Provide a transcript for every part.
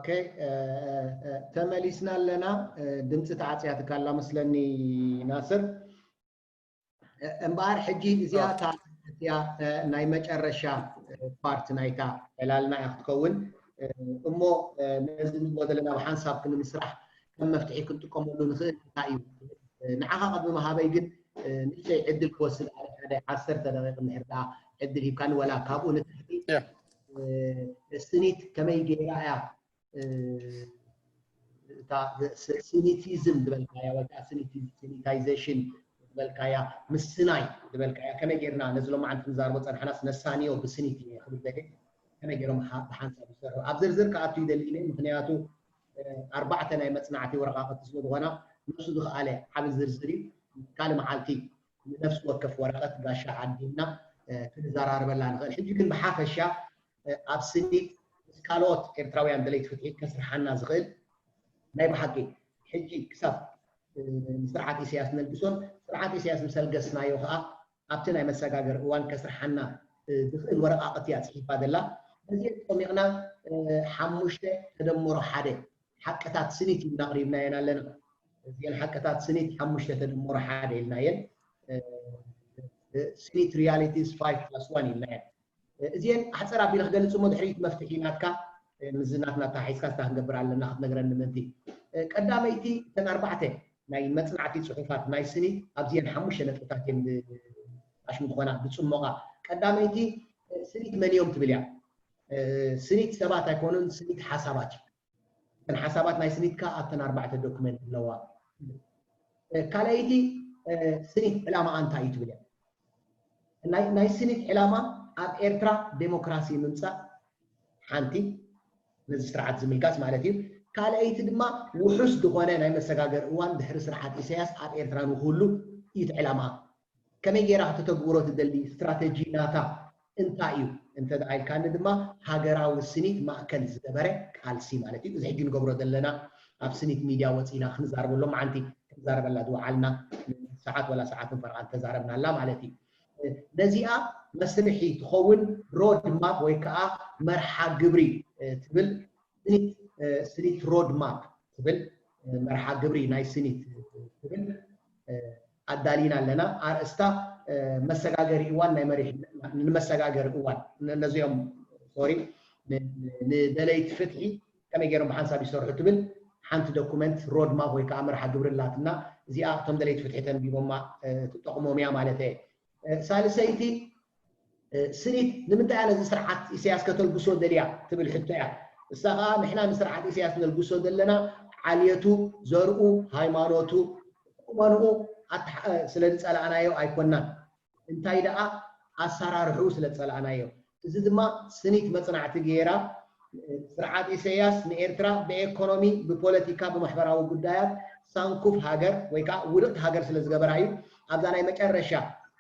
ኦኬ፣ እ፣ እ፣ እ፣ ተመሊስና ኣለና። እ፣ ድምፂ ተዓፅያትካ ኣላ መስለኒ ናስር። እ፣ እምበኣር ሕጂ እዚኣ ኦ። እታ እቲኣ፣ እ፣ ናይ መጨረሻ፣ እ፣ ፓርት ናይታ ዕላልና እያ ክትከውን። እ፣ እሞ፣ እ፣ ነዚ ንብሎ ዘለና ብሓንሳብ ክንምስራሕ ከም መፍትሒ ክንጥቀመሉ ንኽእል እንታይ እዩ? እ፣ ንዓኻ ቅድሚ ምሃበይ ግን፣ እ፣ ንእሽተይ ዕድል ክወስድ ኣነ ሓደ ዓሰርተ ደቂቕ እንድሕር ደኣ ዕድል ሂብካኒ ወላ ካብኡ ንትሕቲ፣ ያ። እ፣ ስኒት ከመይ ገይራ እያ፣ እ፣ እታ ስ-፣ ሲኒቲዝም ዝበልካያ ወይ ከዓ ሲኒቲ-፣ ሲኒታይዜሽን ዝበልካያ ምስናይ ዝበልካያ ከመይ ጌርና ነዚ ሎማዓንቲ ክንዛረቦ ጸናሕናስ ነሳንዮ ብስኒት እዩ ክብል ደልየ። ከመይ ጌሮም ብሓ-፣ ብሓንሳብ ይሰርሑ ኣብ ዝርዝር ክኣቱ ይደሊ ኢለ፣ ምኽንያቱ፣ እ፣ ኣርባዕተ ናይ መጽናዕቲ ወረቃቅቲ ስለ ዝኾና ነብሱ ዝኸኣለ ዓቢ ዝርዝር እዩ። ካልእ መዓልቲ ንነፍሲ ወከፍ ወረቀት ጋሻ ዓዲምና፣ እ፣ ክንዘራረበላ ንኽእል። ሕጂ ግን ብሓፈሻ፣ እ፣ ኣብ ስኒት ምስ ካልኦት ኤርትራውያን ደለይቲ ፍትሒ ከስርሓና ዝኽእል ናይ ብሓቂ ሕጂ ክሳብ፣ እ፣ ንስርዓት ኢሳያስ ነልግሶን ስርዓት ኢሳያስ ምስ ኣልገስናዮ ከኣ ኣብቲ ናይ መሰጋገር እዋን ከስርሓና፣ እ፣ ዝኽእል ወረቃቅቲ እያ ጽሒፋ ዘላ። በዚ ተጠሚቕና፣ እ፣ ሓሙሽተ ተደምሮ ሓደ ሓቅታት ስኒት ኢልና ኣቕሪብናየን ኣለና። እዚአን ሓቅታት ስኒት ሓሙሽተ ተደምሮ ሓደ ኢልናየን። እ፣ እ፣ ስኒት ሪያሊቲስ ፋይቭ ፕላስ ዋን ኢልናየን። እ፣ እዚአን ኣሕጽር ኣቢለ ክገልጽ እሞ ድሕሪት መፍትሒ ናትካ፣ እ፣ ምስዚ ናትና ተሓሒዝካ ስታ ክንገብር ኣለና ክትነግረኒ ምእንቲ። እ፣ ቀዳመይቲ እተን ኣርባዕተ ናይ መጽናዕቲ ጽሑፋት ናይ ስኒት ኣብዚአን ሓሙሽተ ነጥብታት እየን ብ-፣ ኣሽሙ ዝኾና ብጽሞቓ። ቀዳመይቲ፣ እ፣ ስኒት መን እዮም ትብል እያ። እ፣ ስኒት ሰባት ኣይኮኑን፣ ስኒት ሓሳባት እዩ። እተን ሓሳባት ናይ ስኒትካ ኣብተን ኣርባዕተ ዶክመንት ኣለዋ። እ፣ ካልኣይቲ፣ እ፣ ስኒት ዕላማ ኣንታ እዩ ትብል እያ። ናይ፣ ናይ ስኒት ዕላማ ኣብ ኤርትራ ዴሞክራሲ ምምጻእ ሓንቲ፣ ነዚ ስርዓት ዝምልጋስ ማለት እዩ። ካልኣይቲ ድማ ውሑስ ዝኾነ ናይ መሰጋገር እዋን ድሕሪ ስርዓት ኢሳያስ ኣብ ኤርትራ ንክህሉ እዩ እቲ ዕላማ። ከመይ ጌራ ከተተግብሮ ትደሊ፣ ስትራተጂ ናታ እንታይ እዩ እንተ ደኣ ኢልካኒ ድማ ሃገራዊ ስኒት ማእከል ዝገበረ ቃልሲ ማለት እዩ። እዚ ሕጂ ንገብሮ ዘለና ኣብ ስኒት ሚድያ ወጺና ክንዛረበሉ መዓንቲ ክንዛረበላ ዝወዓልና ሰዓት ወላ ሰዓትን ፈረቓን ተዛረብናላ ማለት እዩ። ነዚኣ መስርሒ ትኸውን ሮድ ማፕ ወይ ከዓ መርሓ ግብሪ፣ እ፣ ትብል ስኒት፣ እ፣ ስኒት ሮድ ማፕ ትብል፣ እ፣ መርሓ ግብሪ ናይ ስኒት ትብል፣ እ፣ ኣዳሊና ኣለና። ኣርእስታ፣ እ፣ መሰጋገሪ እዋን ናይ መሪሕ-፣ ንመሰጋገሪ እዋን ነ-፣ ነዚኦም፣ ሶሪ፣ ን-፣ ን-፣ ንደለይቲ ፍትሒ ከመይ ገይሮም ብሓንሳብ ይሰርሑ ትብል ሓንቲ ዶኩመንት ሮድ ማፕ ወይ ከዓ መርሓ ግብሪ ኣላትና። እዚኣ እቶም ደለይቲ ፍትሒ ተንቢቦማ፣ እ፣ ትጠቕሞም እያ ማለት እየ። እ፣ ሳልሰይቲ፣ እ፣ ስኒት ንምንታይ እያ ነዚ ስርዓት ኢሳያስ ከተልግሶ ደልያ ትብል ሕቶ እያ። እሳ ከዓ ንሕና ንስርዓት ኢሳያስ ነልግሶ ዘለና ዓልየቱ፣ ዘርኡ፣ ሃይማኖቱ፣ ቁመንኡ ኣተሓ-፣ እ፣ ስለ ዝጸላእናዮ ኣይኮናን። እንታይ ደኣ ኣሰራርሕኡ ስለ ዝጸላእናዮ። እዚ ድማ ስኒት መጽናዕቲ ገይራ፣ እ፣ ስርዓት ኢሳያስ ንኤርትራ ብኤኮኖሚ፣ ብፖለቲካ፣ ብማሕበራዊ ጉዳያት ሳንኩፍ ሃገር ወይ ከዓ ውድቕቲ ሃገር ስለ ዝገበራ እዩ። ኣብዛ ናይ መጨረሻ፣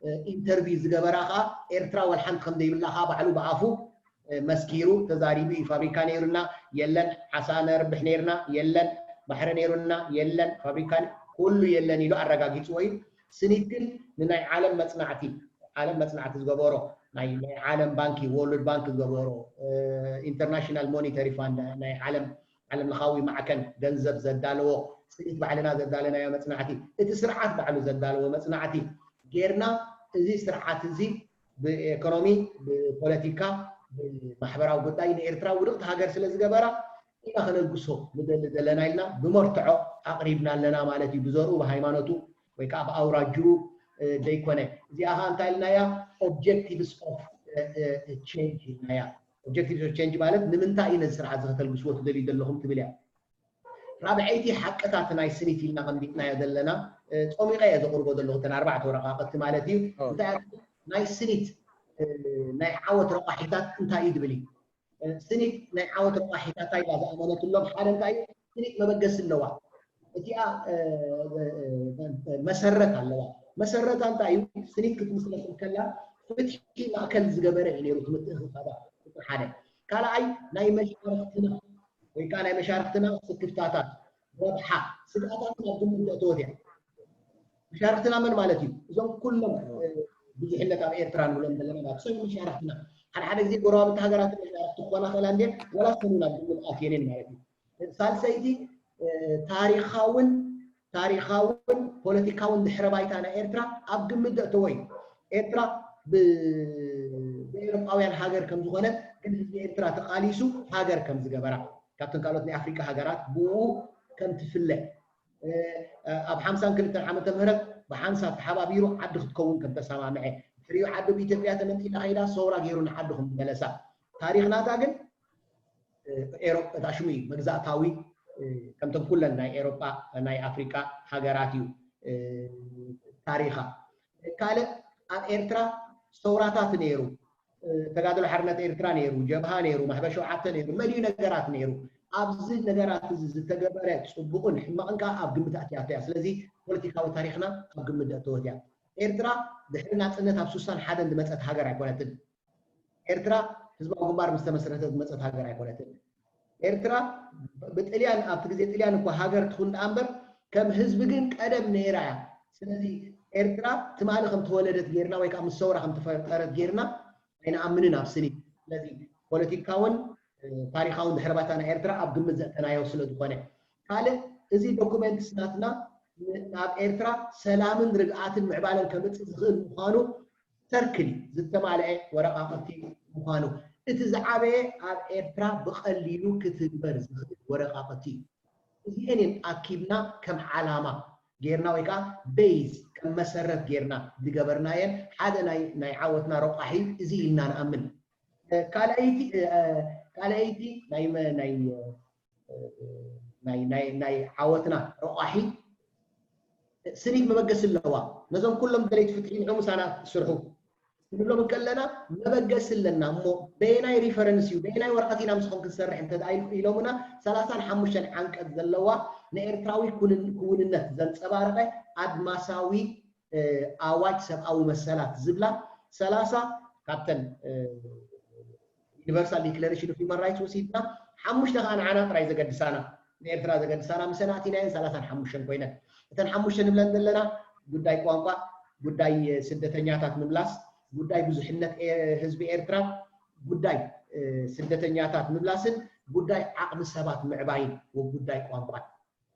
እ፣ ኢንተርቪው ዝገበራ ከዓ ኤርትራ ወላ ሓንቲ ከም ዘይብላ ከዓ ባዕሉ ብኣፉ፣ እ፣ መስኪሩ ተዛሪቡ እዩ። ፋብሪካ ነይሩና የለን፣ ዓሳ ነርብሕ ነይርና የለን፣ ባሕሪ ነይሩና የለን፣ ፋብሪካ ነ-፣ ኩሉ የለን ኢሉ ኣረጋጊጽዎ እዩ። ስኒት ግን ንናይ ዓለም መጽናዕቲ፣ ዓለም መጽናዕቲ ዝገበሮ፣ ናይ፣ ናይ ዓለም ባንኪ፣ ወርልድ ባንክ ዝገበሮ፣ እ፣ ኢንተርናሽናል ሞኒተሪ ፋንድ፣ ናይ ዓለም፣ ዓለም ለኻዊ ማዕከን ገንዘብ ዘዳለዎ፣ ስኒት ባዕልና ዘዳለናዮ መጽናዕቲ፣ እቲ ስርዓት ባዕሉ ዘዳለዎ መጽናዕቲ ጌርና፣ እዚ ስርዓት እዚ ብኤኮኖሚ፣ ብፖለቲካ፣ ብማሕበራዊ ጉዳይ ንኤርትራ ውድቕቲ ሃገር ስለ ዝገበራ ኢና ከነልግሶ ንደሊ ዘለና ኢልና ብመርትዖ ኣቕሪብና ኣለና ማለት እዩ። ብዘርኡ፣ ብሃይማኖቱ ወይ ከዓ ብኣውራጅኡ፣ እ፣ ዘይኮነ። እዚኣ ኸዓ እንታይ ኢልናያ? ኦብጀክቲቭስ ኦፍ፣ እ፣ እ፣ ቼንጅ ኢልናያ። ኦብጀክቲቭስ ኦፍ ቼንጅ ማለት ንምንታይ እዩ ነዚ ስርዓት እዚ ከተልግስዎ ትደልዩ ዘለኹም ትብል እያ። ራብዐይቲ ሓቅታት ናይ ስኒት ኢልና ቀንዲጥናዮ ዘለና፣ እ፣ ጾሚቐ እየ ዘቕርቦ ዘለኹ እተን ኣርባዕተ ወረቓቕቲ ማለት እዩ። ኦ። እንታይ ናይ ስኒት፣ እ፣ ናይ ዓወት ረቋሒታት እንታይ እዩ ዝብል እዩ። እ፣ ስኒት ናይ ዓወት ረቋሒታታ ኢላ ዝኣመነትሎም ሓደ እንታይ እዩ? ስኒት መበገሲ ኣለዋ። እቲኣ፣ እ፣ እ፣ እ፣ መሰረት ኣለዋ። መሰረታ እንታይ እዩ? ስኒት ክትምስረት እንከላ ፍትሒ ማእከል ዝገበረ እዩ ነይሩ እቲ ምትእኽኻባ ቁፅሪ ሓደ። ካልኣይ ናይ መሻርክትና ወይ ከዓ ናይ መሻርክትና ስክፍታታት፣ ረብሓ፣ ስግኣታትን ኣብ ግምት ዘእተወት እያ። መሻርክትና መን ማለት እዩ? እዞም ኩሎም፣ እ፣ ብዙሕነት ኣብ ኤርትራ ንብሎም ዘለና ማለት እሶም መሻርክትና። ሓደ ሓደ ግዜ ጎረባብቲ ሃገራት መሻርክቲ ክኾና ክእላ እንድየን፣ ዋላ እሰን እውን ኣብ ግምት ኣትየን እየን ማለት እዩ። ሳልሰይቲ ታሪኻውን ታሪኻውን ፖለቲካውን ድሕረ ባይታ ናይ ኤርትራ ኣብ ግምት ዘእተወ እዩ። ኤርትራ ብኤውሮጳውያን ሃገር ከም ዝኾነት ግን ህዝቢ ኤርትራ ተቓሊሱ ሃገር ከም ዝገበራ ካብተን ካልኦት ናይ ኣፍሪቃ ሃገራት ብኡ ከም ትፍለ ኣብ ሓምሳን ክልተን ዓመተ ምህረት ብሓንሳብ ተሓባቢሩ ዓዲ ክትከውን ከም ተሰማምዐ ድሕሪኡ ዓዲ ብኢትዮጵያ ተመንጢላ ከይዳ ሰውራ ገይሩ ንዓዲ ከም ዝመለሳ ታሪኽናታ ግን ኤሮፕ እታ ሽሙ እዩ መግዛእታዊ ከምቶም ኩለን ናይ ኤሮጳ ናይ ኣፍሪቃ ሃገራት እዩ ታሪኻ ካልእ ኣብ ኤርትራ ሰውራታት ነይሩ ተጋድሎ ሓርነት ኤርትራ ነይሩ ጀብሃ ነይሩ ማሕበር ሸውዓተ ነይሩ መሊዩ ነገራት ነይሩ ኣብዚ ነገራት እዚ ዝተገበረ ፅቡቕን ሕማቕን ከዓ ኣብ ግምት ኣትያቶ እያ ስለዚ ፖለቲካዊ ታሪክና ኣብ ግምት ዘእተወት እያ ኤርትራ ድሕሪ ናፅነት ኣብ ሱሳን ሓደን ዝመፀት ሃገር ኣይኮነትን ኤርትራ ህዝባዊ ግንባር ምስ ተመስረተ ዝመፀት ሃገር ኣይኮነትን። ኤርትራ ብጥልያን ኣብቲ ግዜ ጥልያን እኳ ሃገር ትኹን ደኣ እምበር ከም ህዝቢ ግን ቀደም ነይራ እያ። ስለዚ ኤርትራ ትማሊ ከም ተወለደት ጌርና ወይ ከዓ ምስ ሰውራ ከም ተፈጠረት ጌርና ኣይንኣምንን ኣብ ስኒ። ስለዚ ፖለቲካውን ታሪኻውን ድሕረ ባይታ ናይ ኤርትራ ኣብ ግምት ዘእተናዮ ስለ ዝኾነ ካልእ እዚ ዶኩመንትስ ናትና ናብ ኤርትራ ሰላምን ርግኣትን ምዕባለን ከምፅእ ዝኽእል ምዃኑ ሰርክል ዝተማልአ ወረቓቕቲ ምዃኑ እቲ ዝዓበየ ኣብ ኤርትራ ብቐሊሉ ክትግበር ዝኽእል ወረቓቕቲ እዩ። እዚአን እየን ኣኪብና ከም ዓላማ ጌርና ወይ ከዓ ቤዝ ከም መሰረት ጌርና ዝገበርናየን ሓደ ናይ ናይ ዓወትና ረቋሒ እዚ ኢልና ንኣምን። ካልኣይቲ ካልኣይቲ ናይ ናይ ናይ ናይ ናይ ዓወትና ረቋሒ ስኒት መበገሲ ኣለዋ። ነዞም ኩሎም ደለይቲ ፍትሒ ንዑ ምሳና ስርሑ ንብሎም ከለና መበገሲ ኣለና እሞ በየናይ ሪፈረንስ እዩ በየናይ ወረቐት ኢና ምስኹም ክንሰርሕ እንተ ኢሎምና ሰላሳን ሓሙሽተን ዓንቀጽ ዘለዋ ንኤርትራዊ ክውንነት ዘንጸባረቐ ኣድማሳዊ ኣዋጅ ሰብኣዊ መሰላት ዝብላ ሰላሳ ካብተን ዩኒቨርሳል ዲክለሬሽን ኦፍ ሂማን ራይትስ ወሲድና ሓሙሽተ ከዓ ንዓና ጥራይ ዘገድሳና ንኤርትራ ዘገድሳና ምሰን ኣቲናየን ሰላሳን ሓሙሽተን ኮይነን እተን ሓሙሽተ ንብለን ዘለና ጉዳይ ቋንቋ ጉዳይ ስደተኛታት ምምላስ ጉዳይ ብዙሕነት ህዝቢ ኤርትራ ጉዳይ ስደተኛታት ምምላስን ጉዳይ ዓቕሚ ሰባት ምዕባይን ወጉዳይ ቋንቋን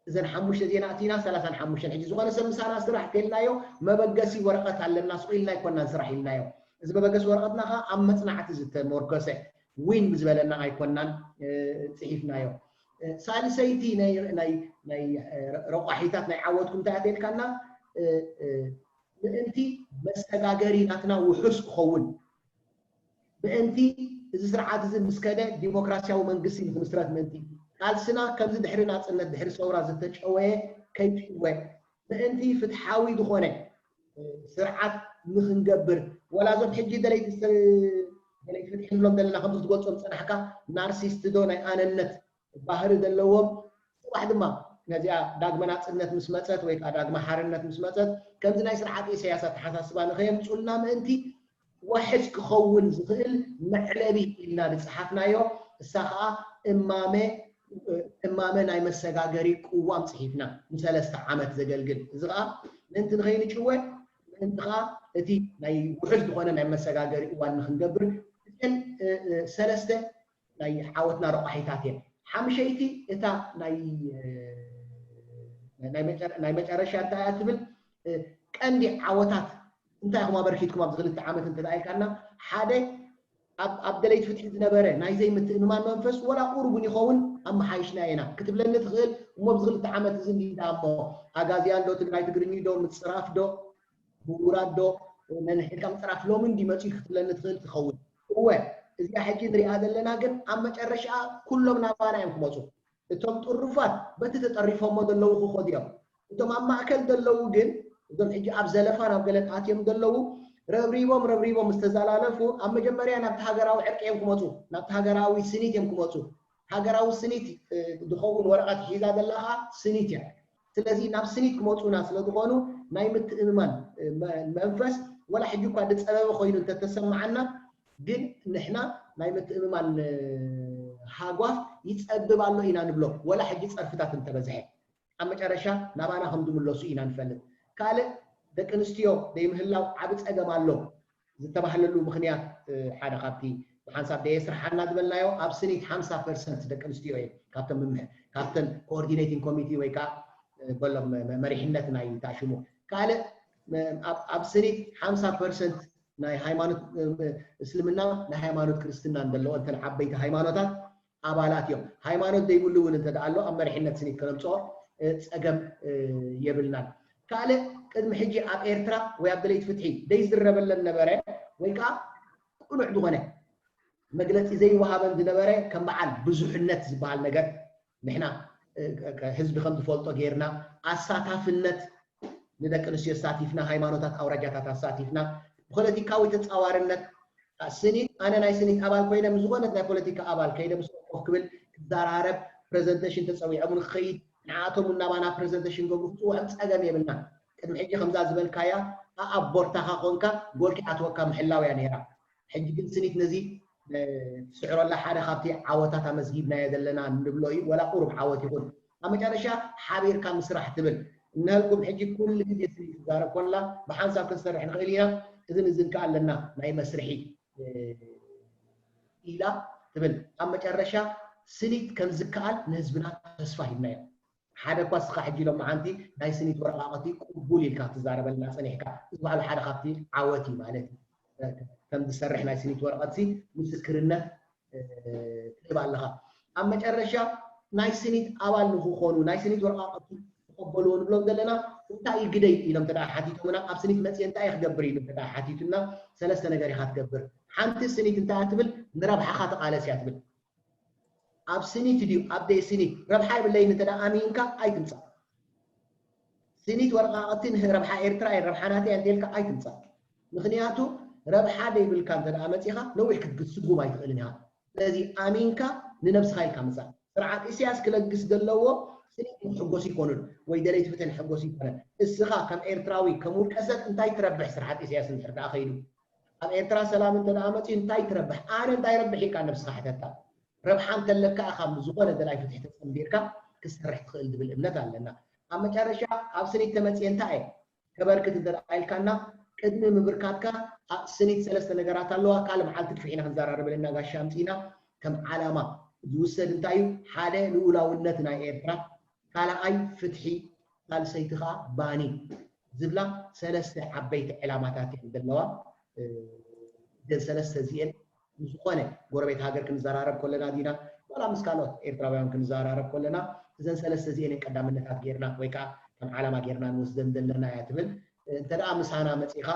እዘን ሓሙሽተ ዜና ኣቲና ሰላሳን ሓሙሽተን ሕጂ ዝኾነ ሰብ ምሳና ስራሕ ተልናዮ መበገሲ ወረቐት ኣለና ስቑ ኢልና ኣይኮናን ስራሕ ኢልናዮ እዚ መበገሲ ወረቐትና ከዓ ኣብ መፅናዕቲ ዝተመርኮሰ ዊን ብዝበለና ኣይኮናን ፅሒፍናዮ ሳልሰይቲ ናይ ረቋሒታት ናይ ዓወትኩም እንታይ ኣተልካና ምእንቲ መሰጋገሪ ናትና ውሑስ ክኸውን ምእንቲ እዚ ስርዓት እዚ ምስ ከደ ዲሞክራሲያዊ መንግስቲ ንክምስረት ምእንቲ ቃልስና ከምዚ ድሕሪ ናፅነት ድሕሪ ሰውራ ዝተጨወየ ከይጭወ ምእንቲ ፍትሓዊ ዝኾነ ስርዓት ንክንገብር ወላ እዞም ሕጂ ደለይቲ ፍትሒ ንብሎም ዘለና ከምዚ ክትገልፆም ፀናሕካ ናርሲስት ዶ ናይ ኣነነት ባህሪ ዘለዎም ፅባሕ ድማ ነዚኣ ዳግመ ናፅነት ምስ መፀት ወይ ከዓ ዳግመ ሓርነት ምስ መፀት ከምዚ ናይ ስርዓት ኢሳያስ ኣተሓሳስባ ንከየምፁልና ምእንቲ ዋሕስ ክኸውን ዝኽእል መዕለቢ ኢልና ዝፀሓፍናዮ እሳ ከዓ እማመ እማመ ናይ መሰጋገሪ ቅዋም ፅሒፍና ንሰለስተ ዓመት ዘገልግል እዚ ከዓ ምእንቲ ንኸይንጭወ ምእንቲ ከዓ እቲ ናይ ውሕስ ዝኾነ ናይ መሰጋገሪ እዋን ንክንገብር እተን ሰለስተ ናይ ዓወትና ረቋሒታት እየን ሓምሸይቲ እታ ናይ ናይ መጨረሻ እንታይ እያ ትብል ቀንዲ ዓወታት እንታይ ኢኹም ኣበርኪትኩም ኣብዚ ክልተ ዓመት እንተ ኢልካና ሓደ ኣብ ደለይቲ ፍትሒ ዝነበረ ናይ ዘይምትእምማን መንፈስ ወላ ቁሩብ እውን ይኸውን ኣመሓይሽና ኢና ክትብለኒ ትኽእል እሞ ኣብዚ ክልተ ዓመት እዚ እንዲዳ እሞ ኣጋዝያን ዶ ትግራይ ትግርኝ ዶ ምፅራፍ ዶ ምውራድ ዶ ነንሕድካ ምፅራፍ ሎሚ እንዲ መፅኡ ክትብለኒ ትኽእል ትኸውን እወ እዚኣ ሕጂ ንሪኣ ዘለና ግን ኣብ መጨረሻ ኩሎም ናባና እዮም ክመፁ እቶም ጥሩፋት በቲ ተጠሪፎሞ ዘለዉ ክኸዱ እዮም እቶም ኣብ ማእከል ዘለዉ ግን እዞም ሕጂ ኣብ ዘለፋ ናብ ገለን ኣትዮም ዘለዉ ረብሪቦም ረብሪቦም ዝተዘላለፉ ኣብ መጀመርያ ናብቲ ሃገራዊ ዕርቂ እዮም ክመፁ ናብቲ ሃገራዊ ስኒት እዮም ክመፁ ሃገራዊ ስኒት ዝኸውን ወረቐት ሒዛ ዘላ ከዓ ስኒት እያ ስለዚ ናብ ስኒት ክመፁና ስለ ዝኾኑ ናይ ምትእምማን መንፈስ ወላ ሕጂ እኳ ዝፀበበ ኮይኑ እንተተሰማዓና ግን ንሕና ናይ ምትእምማን ሃጓፍ ይፀብብ ኣሎ ኢና ንብሎ ወላ ሕጂ ፀርፍታት እንተበዝሐ ኣብ መጨረሻ ናባና ከም ዝምለሱ ኢና ንፈልጥ ካልእ ደቂ ኣንስትዮ ዘይምህላው ዓብ ፀገም ኣሎ ዝተባህለሉ ምኽንያት ሓደ ካብቲ ብሓንሳብ ደየስርሓና ዝበልናዮ ኣብ ስኒት ሓምሳ ፐርሰንት ደቂ ኣንስትዮ እየን ካብተን ምምሕ ካብተን ኮኦርዲኔቲንግ ኮሚቴ ወይ ከዓ በሎም መሪሕነት ናይ ታሽሙ ካልእ ኣብ ስኒት ሓምሳ ፐርሰንት ናይ ሃይማኖት እስልምና ናይ ሃይማኖት ክርስትና ዘለወን እተን ዓበይቲ ሃይማኖታት ኣባላት እዮም። ሃይማኖት ዘይብሉ እውን እንተ ኣሎ ኣብ መሪሕነት ስኒት ከነምፅኦ ፀገም የብልናን። ካልእ ቅድሚ ሕጂ ኣብ ኤርትራ ወይ ኣብ ደለይቲ ፍትሒ ዘይዝረበለን ነበረ ወይ ከዓ ቅኑዕ ዝኾነ መግለፂ ዘይወሃበን ዝነበረ ከም በዓል ብዙሕነት ዝበሃል ነገር ንሕና ህዝቢ ከም ዝፈልጦ ጌርና ኣሳታፍነት ንደቂ ኣንስትዮ ኣሳቲፍና፣ ሃይማኖታት ኣውራጃታት ኣሳቲፍና፣ ብፖለቲካዊ ተፃዋርነት ስኒት ኣነ ናይ ስኒት ኣባል ኮይነ ምስ ዝኾነት ናይ ፖለቲካ ኣባል ከይደ ምስ ኮፍ ክብል ክዘራረብ ፕሬዘንቴሽን ተፀዊዖም ንክኸይድ ንዓቶም እናባና ፕሬዘንቴሽን ገብሩ ክፅውዖም ፀገም የብልና። ቅድሚ ሕጂ ከምዛ ዝበልካያ ኣኣብ ቦርታኻ ኮንካ ጎል ክኣትወካ ምሕላው እያ ነይራ። ሕጂ ግን ስኒት ነዚ ትስዕረላ ሓደ ካብቲ ዓወታት ኣመዝጊብናዮ ዘለና ንብሎ እዩ ወላ ቁሩብ ዓወት ይኹን ኣብ መጨረሻ ሓቢርካ ምስራሕ ትብል እነህልኩም ሕጂ ኩሉ ግዜ ስኒት ትዛረብ ኮላ ብሓንሳብ ክንሰርሕ ንኽእል ኢና እዝን እዝን ከ ኣለና ናይ መስርሒ ኢላ ትብል ኣብ መጨረሻ ስኒት ከም ዝከኣል ንህዝብና ተስፋ ሂብናዮ ሓደ እኳ ስኻ ሕጂ ኢሎም መዓንቲ ናይ ስኒት ወረቃቀቲ ቅቡል ኢልካ ትዛረበልና ፀኒሕካ እዚ ባዕሉ ሓደ ካብቲ ዓወት እዩ ማለት እዩ ከም ዝሰርሕ ናይ ስኒት ወረቀት ምስክርነት ትህብ ኣለኻ ኣብ መጨረሻ ናይ ስኒት ኣባል ንክኾኑ ናይ ስኒት ወረቃቀት ዝቀበልዎ ንብሎም ዘለና እንታይ እዩ ግደይ ኢሎም ተደኣ ሓቲቶምና ኣብ ስኒት መፅየ እንታይ ክገብር ኢሉ ተደኣ ሓቲቱና ሰለስተ ነገር ኢኻ ትገብር ሓንቲ ስኒት እንታይ ትብል ንረብሓኻ ተቃለስ እያ ትብል ኣብ ስኒት ድዩ ኣብ ደይ ስኒት ረብሓ የብለይን እንተ ኣሚንካ ኣይትምፃእ ስኒት ወረቃቅቲ ንረብሓ ኤርትራ እየ ረብሓ ናተይ እንተልካ ኣይትምፃእ ምክንያቱ ረብሓ ደይብልካ እንተ መፂኻ ነዊሕ ክትስጉም ኣይትኽእልን ኢኻ ስለዚ ኣሚንካ ንነብስኻ ኢልካ ምፃእ ስርዓት ኢሳያስ ክለግስ ዘለዎ ስኒት ሕጎስ ይኮኑን ወይ ደለይቲ ፍትሒ ሕጎስ ይኮነን እስኻ ከም ኤርትራዊ ከም ውልቀ ሰብ እንታይ ትረብሕ ስርዓት ኢሳያስ እንድሕር ደኣ ከይዱ ኣብ ኤርትራ ሰላም እንተ ደኣ መፅዩ እንታይ ትረብሕ ኣነ እንታይ ረብሕ ኢልካ ነብስኻ ሕተታ ረብሓ እንተለካ ኢኻ ዝኾነ ደላይ ፍትሒ ተፀንቢርካ ክትሰርሕ ትኽእል ዝብል እምነት ኣለና ኣብ መጨረሻ ኣብ ስኒት ተመፅየ እንታይ እየ ከበርክት እንተ ኢልካና ቅድሚ ምብርካትካ ስኒት ሰለስተ ነገራት ኣለዋ ካልእ መዓልቲ ክፍሒና ክንዘራረበልና ጋሻ ኣምፂና ከም ዓላማ ዝውሰድ እንታይ እዩ ሓደ ልኡላውነት ናይ ኤርትራ ካልኣይ ፍትሒ ሳልሰይቲ ከዓ ባኒ ዝብላ ሰለስተ ዓበይቲ ዕላማታት እየን ዘለዋ እዘን ሰለስተ እዚአን ዝኾነ ጎረቤት ሃገር ክንዘራረብ ከለና ዲና ዋላ ምስ ካልኦት ኤርትራውያን ክንዘራረብ ከለና እዘን ሰለስተ እዚአን ቀዳምነታት ጌርና ወይ ከዓ ከም ዓላማ ጌርና ንወስደን ዘለና እያ ትብል እንተ ደኣ ምሳና መፂኻ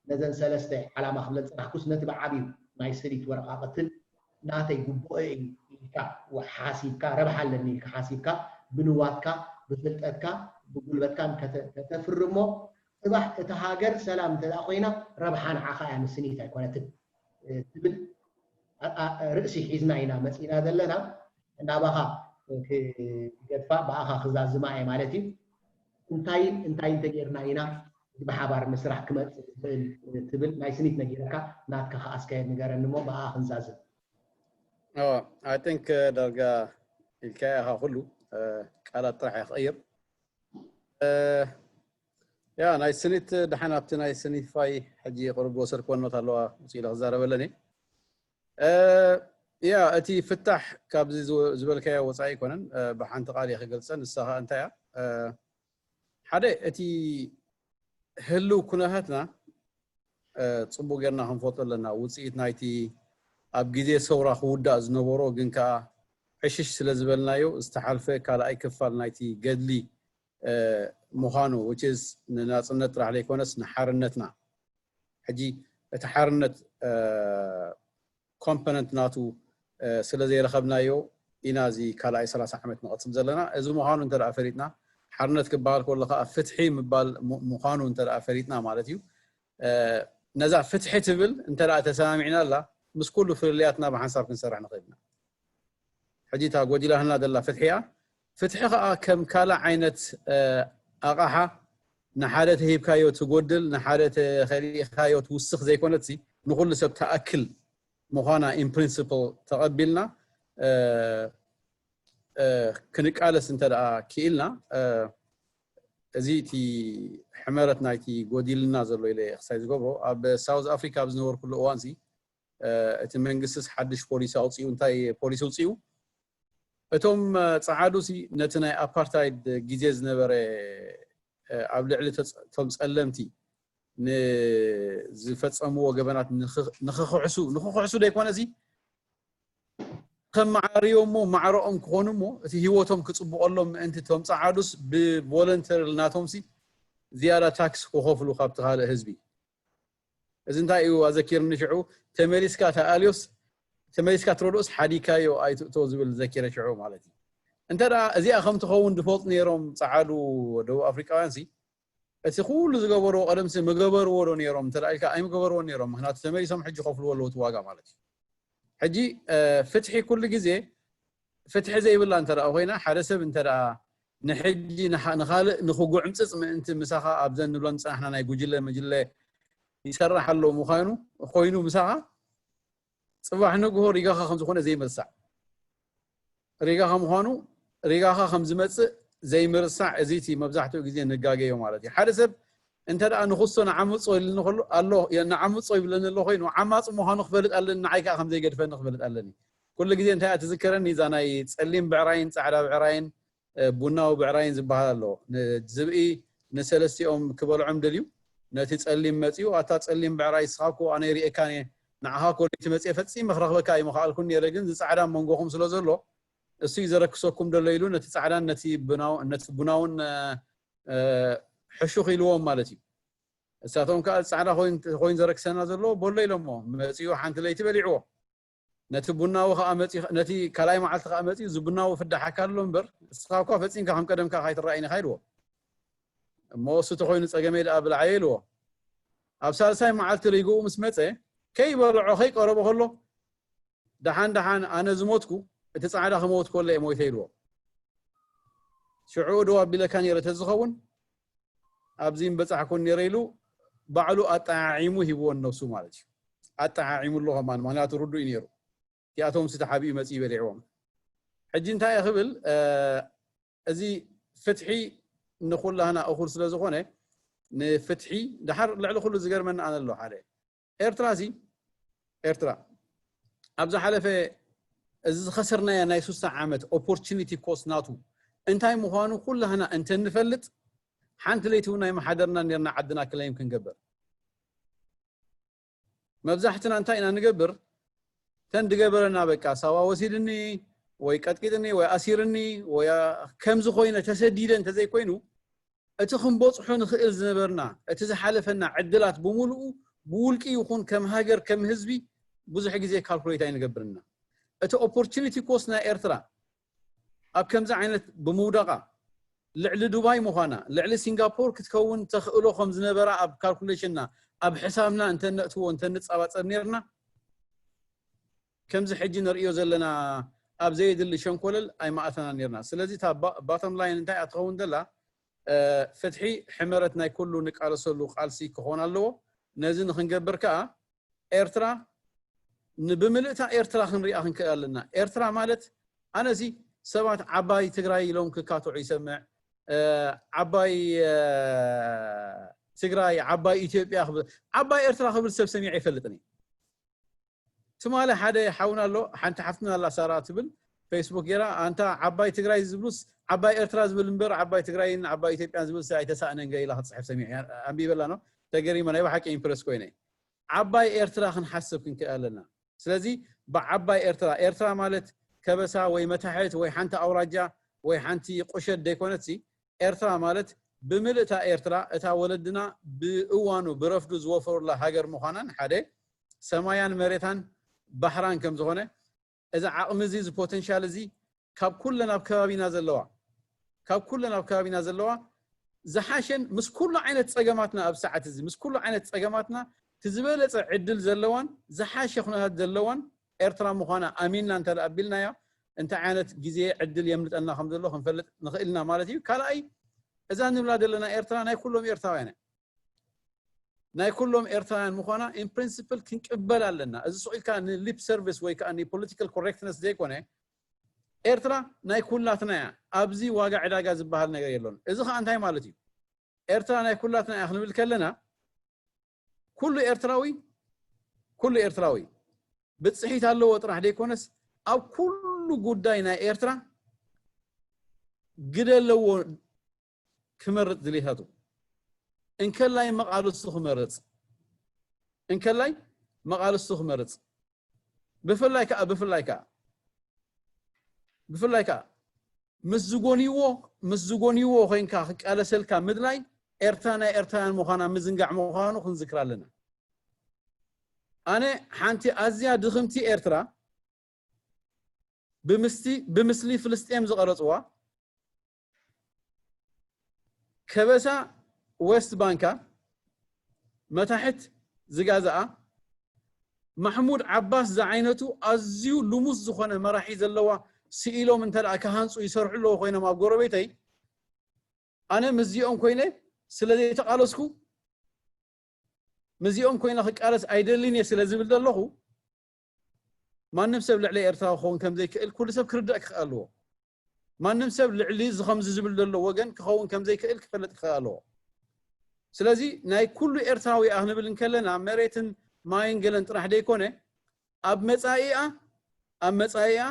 ነዘን ሰለስተ ዓላማ ክብለን ፅናሕኩስ ነቲ ብዓብዩ ናይ ስሪት ወረቃቅትን ናተይ ጉቡእ እዩ ኢልካ ሓሲብካ ረብሓ ኣለኒ ኢልካ ሓሲብካ ብንዋትካ ብፍልጠትካ ብጉልበትካን ከተፍርሞ ፅባሕ እታ ሃገር ሰላም እንተ ኮይና ረብሓ ንዓኻ እያ ንስኒት ኣይኮነትን ትብል ርእሲ ሒዝና ኢና መፂና ዘለና ናባኻ ክገድፋ ብኣኻ ክዛዝማ እየ ማለት እዩ እንታይን እንታይ እንተጌርና ኢና ብሓባር ምስራሕ ክመፅእ ዝኽእል ትብል ናይ ስኒት ነጊረካ ናትካ ከኣስከ ንገረኒ ሞ ብኣ ክንዛዝም I think ዳርጋ ኢልካ ኢኻ ኩሉ ቃላት ጥራሕ ክቕይር ያ ናይ ስኒት ደሓን ኣብቲ ናይ ስኒት ፋይ ሕጂ ቅርብ ዝወሰድክወን ኖት ኣለዋ ውፅእ ኢለ ክዛረበለን እየ ያ እቲ ፍታሕ ካብዚ ዝበልካዮ ወፃኢ ኣይኮነን ብሓንቲ ቃል እየ ክገልፀ ንሳ ከዓ እንታይ እያ ሓደ እቲ ህልው ኩነታትና ፅቡቅ ጌርና ክንፈልጦ ኣለና ውፅኢት ናይቲ ኣብ ግዜ ሰውራ ክውዳእ ዝነበሮ ግን ከዓ ዕሽሽ ስለ ዝበልናዮ ዝተሓልፈ ካልኣይ ክፋል ናይቲ ገድሊ ምዃኑ which is ንናፅነት ጥራሕ ዘይኮነስ ንሓርነትና ሕጂ እቲ ሓርነት component ናቱ ስለ ዘይረኸብናዮ ኢና እዚ ካልኣይ ሰላሳ ዓመት ንቐፅል ዘለና እዚ ምዃኑ እንተ ፈሊጥና ሓርነት ክበሃል ከሎ ከዓ ፍትሒ ምባል ምዃኑ እንተ ፈሊጥና ማለት እዩ ነዛ ፍትሒ ትብል እንተ ተሰማሚዕና ኣላ ምስ ኩሉ ፍልልያትና ብሓንሳብ ክንሰርሕ ንኽእል ኢና ሕጂ እታ ጎዲላትና ዘላ ፍትሒ እያ ፍትሒ ከዓ ከም ካልእ ዓይነት ኣቕሓ ንሓደ ተሂብካዮ ትጎድል ንሓደ ተኸሊእካዮ ትውስኽ ዘይኮነትሲ ንኩሉ ሰብ ተኣክል ምዃና in principle ተቐቢልና ክንቃለስ እንተ ክኢልና እዚ እቲ ሕመረት ናይቲ ጎዲልና ዘሎ ኢለ ክሳይ ዝገብሮ ኣብ ሳውዝ ኣፍሪካ ኣብ ዝነበርኩሉ እዋንሲ እቲ መንግስትስ ሓድሽ ፖሊሲ ኣውፅኡ እንታይ ፖሊሲ ኣውፅኡ? እቶም ፃዓዱ ሲ ነቲ ናይ ኣፓርታይድ ግዜ ዝነበረ ኣብ ልዕሊ እቶም ፀለምቲ ንዝፈፀምዎ ገበናት ንክክሕሱ ንክክሕሱ ደይኮነ ሲ ከም ማዕርዮ እሞ ማዕረኦም ክኾኑ እሞ እቲ ህይወቶም ክፅብቐሎም ምእንቲ እቶም ፀዓዱስ ብቮለንተሪ ናቶም ሲ ዝያዳ ታክስ ክኸፍሉ ካብቲ ካልእ ህዝቢ። እዚ እንታይ እዩ ኣዘኪርኒ ሽዑ? ተመሊስካ ተኣልዮስ ተመሊስካ ትረድኦስ ሓዲካዮ ኣይትእቶ ዝብል ዘኪረ ሽዑ ማለት እዩ። እንተ ደኣ እዚኣ ከም ትኸውን ዝፈልጡ ነይሮም ጸዓዱ ደቡብ ኣፍሪቃውያን ሲ እቲ ኩሉ ዝገበርዎ ቀደም ሲ ምገበርዎ ዶ ነይሮም እንተ ደኣ ኢልካ ኣይምገበርዎ ነይሮም። ምክንያቱ ተመሊሶም ሕጂ ከፍልዎ ኣለዎ እቲ ዋጋ ማለት እዩ። ሕጂ ፍትሒ ኩሉ ግዜ ፍትሒ ዘይብላ እንተ ደኣ ኮይና ሓደ ሰብ እንተ ደኣ ንሕጂ ንኻልእ ንኽጉዕምፅፅ ምእንቲ ምሳኻ ኣብዘን ንብለን ዝፀናሕና ናይ ጉጅለ ምጅለ ይሰርሕ ኣሎ ምዃኑ ኮይኑ ምሳኻ ፅባሕ ንግሆ ሪጋኻ ከም ዝኾነ ዘይምርሳዕ ሪጋኻ ምዃኑ ሪጋኻ ከም ዝመፅእ ዘይምርሳዕ እዚ እቲ መብዛሕትኡ ግዜ ንጋገዮ ማለት እዩ። ሓደ ሰብ እንተ ደኣ ንኽሶ ንዓምፆ ኢልኒ ከሎ ኣሎ ንዓምፆ ይብለኒ ኣሎ ኮይኑ ዓማፂ ምዃኑ ክፈልጥ ኣለኒ ንዓይ ከዓ ከም ዘይገድፈኒ ክፈልጥ ኣለኒ። ኩሉ ግዜ እንታይ እያ ትዝከረኒ እዛ ናይ ፀሊም ብዕራይን ፃዕዳ ብዕራይን ቡናዊ ብዕራይን ዝበሃል ኣሎ። ዝብኢ ንሰለስቲኦም ክበልዖም ደልዩ ነቲ ጸሊም መጺኡ ኣታ ጸሊም ብዕራይ እስኻ እኮ ኣነ ይርእየካን እየ ንዓኻ እኮ ደይትመጽእ እየ ፈጺመ ክረኽበካ ኣይምኸኣልኩን ነይረ ግን ዝጻዕዳ ኣብ መንጎኹም ስለ ዘሎ እሱ እዩ ዘረክሰኩም ደሎ ኢሉ ነቲ ጻዕዳን ነቲ ቡናውን ሕሹኽ ኢልዎም ማለት እዩ። እሳቶም ከኣ ጻዕዳ ኮይኑ ዘረክሰና ዘሎ በሎ ኢሎሞ መጺኡ ሓንቲ ለይቲ በሊዕዎ። ነቲ ቡናዊ ከዓ መፂ ነቲ ካልኣይ መዓልቲ ከዓ መፂኡ እዚ ቡናዊ ፍዳሓካ ኣሎ እምበር እስኻ እኳ ፈፂምካ ከም ቀደምካ ካይትረኣይኒ ኢኻ ኢልዎ። እሞ እሱ ተኮይኑ ፀገመይ ደኣ ብልዓዮ ኢልዎ። ኣብ ሳልሳይ መዓልቲ ሪግኡ ምስ መፀ ከይበልዖ ከይቀረቦ ከሎ ደሓን ደሓን ኣነ ዝሞትኩ እቲ ፃዕዳ ክመውት ከሎ እየ ሞይተ ኢልዎ። ሽዑ ደው ኣቢለካ ነይረ ተዝኸውን ኣብዚ ምበፃሕኩን ነይረ ኢሉ ባዕሉ ኣጠዓዒሙ ሂብዎ ነብሱ ማለት እዩ። ኣጠዓዒሙ ኣሎ ከማን ምክንያቱ ርዱእ እዩ ነይሩ። እቲኣቶም ሲ ተሓቢኡ መፂኡ በሊዕዎም። ሕጂ እንታይ እየ ክብል እዚ ፍትሒ ንኩላህና እኹል ስለ ዝኾነ ንፍትሒ ድሓር ልዕሊ ኩሉ ዝገርመና ኣነ ኣሎ ሓደ ኤርትራ ሲ ኤርትራ ኣብ ዝሓለፈ እዚ ዝኸሰርናያ ናይ ሱሳ ዓመት ኦፖርቹኒቲ ኮስት ናቱ እንታይ ምዃኑ ኩላህና እንተንፈልጥ ሓንቲ ለይቲ እውን ኣይመሓደርና ነርና ዓድና ክለይም ክንገብር። መብዛሕትና እንታይ ኢና ንገብር? ተን ድገበረና በቃ ሳዋ ወሲድኒ ወይ ቀጥቂጥኒ ወይ ኣሲርኒ ወይ ከምዚ ኮይነ ተሰዲደ እንተዘይኮይኑ እቲ ክንበፅሖ ንኽእል ዝነበርና እቲ ዝሓለፈና ዕድላት ብምሉኡ ብውልቂ ይኹን ከም ሃገር ከም ህዝቢ ብዙሕ ግዜ ካልኩሌት ኣይንገብርና። እቲ ኦፖርቹኒቲ ኮስት ናይ ኤርትራ ኣብ ከምዚ ዓይነት ብምውዳቓ ልዕሊ ዱባይ ምዃና ልዕሊ ሲንጋፖር ክትከውን ተኽእሎ ከም ዝነበራ ኣብ ካልኩሌሽንና ኣብ ሕሳብና እንተነእትዎ እንተንፃባፀብ ነርና ከምዚ ሕጂ ንርእዮ ዘለና ኣብ ዘየድሊ ሸንኮለል ኣይማእተና ነርና። ስለዚ እታ ባቶም ላይን እንታይ እያ ትኸውን ዘላ ፍትሒ ሕመረት ናይ ኩሉ ንቃለሰሉ ቃልሲ ክኾን ኣለዎ። ነዚ ንክንገብር ከዓ ኤርትራ ንብምልእታ ኤርትራ ክንሪኣ ክንክእል ኣለና። ኤርትራ ማለት ኣነሲ ሰባት ዓባይ ትግራይ ኢሎም ክካትዑ ይሰምዕ ዓባይ ትግራይ ዓባይ ኢትዮጵያ ክብል ዓባይ ኤርትራ ክብል ሰብ ሰሚዐ ይፈልጥን እዩ። ትማሊ ሓደ ሓውና ኣሎ ሓንቲ ሓፍትና ኣላ ሳራ ትብል ፌስቡክ ገይራ ኣንታ ዓባይ ትግራይ ዝብሉስ ዓባይ ኤርትራ ዝብል እምበር ዓባይ ትግራይን ዓባይ ኢትዮጵያን ዝብል ኣይተሳእነን ገ ኢላ ክትፅሕፍ ሰሚዐ ኣንቢበላ ነው ተገሪመ ናይ ብሓቂ ኢምፕረስ ኮይነ ዓባይ ኤርትራ ክንሓስብ ክንክእል ኣለና ስለዚ ብዓባይ ኤርትራ ኤርትራ ማለት ከበሳ ወይ መታሕት ወይ ሓንቲ ኣውራጃ ወይ ሓንቲ ቁሸት ዘይኮነትሲ ኤርትራ ማለት ብምልእታ ኤርትራ እታ ወለድና ብእዋኑ ብረፍዱ ዝወፈሩላ ሃገር ምዃናን ሓደ ሰማያን መሬታን ባሕራን ከም ዝኾነ እዚ ዓቕሚ እዚ እዚ ፖተንሻል እዚ ካብ ኩለን ኣብ ከባቢና ዘለዋ ካብ ኩለን ኣብ ከባቢና ዘለዋ ዝሓሸን ምስ ኩሉ ዓይነት ፀገማትና ኣብ ሰዓት እዚ ምስ ኩሉ ዓይነት ፀገማትና እቲ ዝበለፀ ዕድል ዘለዋን ዝሓሸ ኩነታት ዘለዋን ኤርትራ ምዃና ኣሚንና እንተ ኣቢልናያ እንታይ ዓይነት ግዜ ዕድል የምልጠና ከም ዘሎ ክንፈልጥ ንኽእል ኢና ማለት እዩ። ካልኣይ እዛ ንብላ ዘለና ኤርትራ ናይ ኩሎም ኤርትራውያን ናይ ኩሎም ኤርትራውያን ምዃና in principle ክንቅበል ኣለና። እዚ ስቕ ኢልካ ን lip service ወይ ከዓ ን political correctness ዘይኮነ ኤርትራ ናይ ኩላትና እያ። ኣብዚ ዋጋ ዕዳጋ ዝበሃል ነገር የሎን። እዚ ከዓ እንታይ ማለት እዩ? ኤርትራ ናይ ኩላትና እያ ክንብል ከለና ኩሉ ኤርትራዊ ኩሉ ኤርትራዊ ብፅሒት ኣለዎ ጥራሕ ዘይኮነስ ኣብ ኩሉ ጉዳይ ናይ ኤርትራ ግደ ኣለዎ ክመርፅ ድሌታቱ። እንከላይ መቓልስቱ ክመርፅ እንከላይ መቓልስቱ ክመርፅ ብፍላይ ከዓ ብፍላይ ከዓ ብፍላይ ከዓ ምስ ዝጎንይዎ ምስ ዝጎንይዎ ኮይንካ ክቃለሰልካ ምድላይ ኤርትራ ናይ ኤርትራውያን ምዃና ምዝንጋዕ ምዃኑ ክንዝክር ኣለና። ኣነ ሓንቲ ኣዝያ ድኽምቲ ኤርትራ ብምስቲ ብምስሊ ፍልስጤም ዝቐረጽዋ ከበሳ ዌስት ባንካ መታሕት ዝጋዝኣ ማሕሙድ ዓባስ ዝዓይነቱ ኣዝዩ ልሙስ ዝኾነ መራሒ ዘለዋ ስኢሎም እንተ ደኣ ክሃንጹ ይሰርሑ ኣለዉ ኮይኖም ኣብ ጎረቤተይ ኣነ ምስዚኦም ኮይነ ስለ ዘይተቓለስኩ ምስዚኦም ኮይነ ክቃለስ ኣይደልን እየ ስለ ዝብል ዘለኹ ማንም ሰብ ልዕሊ ኤርትራ ክኸውን ከም ዘይክእል ኩሉ ሰብ ክርዳእ ክኽእል ኣለዎ። ማንም ሰብ ልዕሊ እዚ ከምዚ ዝብል ዘሎ ወገን ክኸውን ከም ዘይክእል ክፈልጥ ክኽእል ኣለዎ። ስለዚ ናይ ኩሉ ኤርትራዊ ኢና ክንብል እንከለና መሬትን ማይን ገለን ጥራሕ ዘይኮነ ኣብ መጻኢኣ ኣብ መጻኢኣ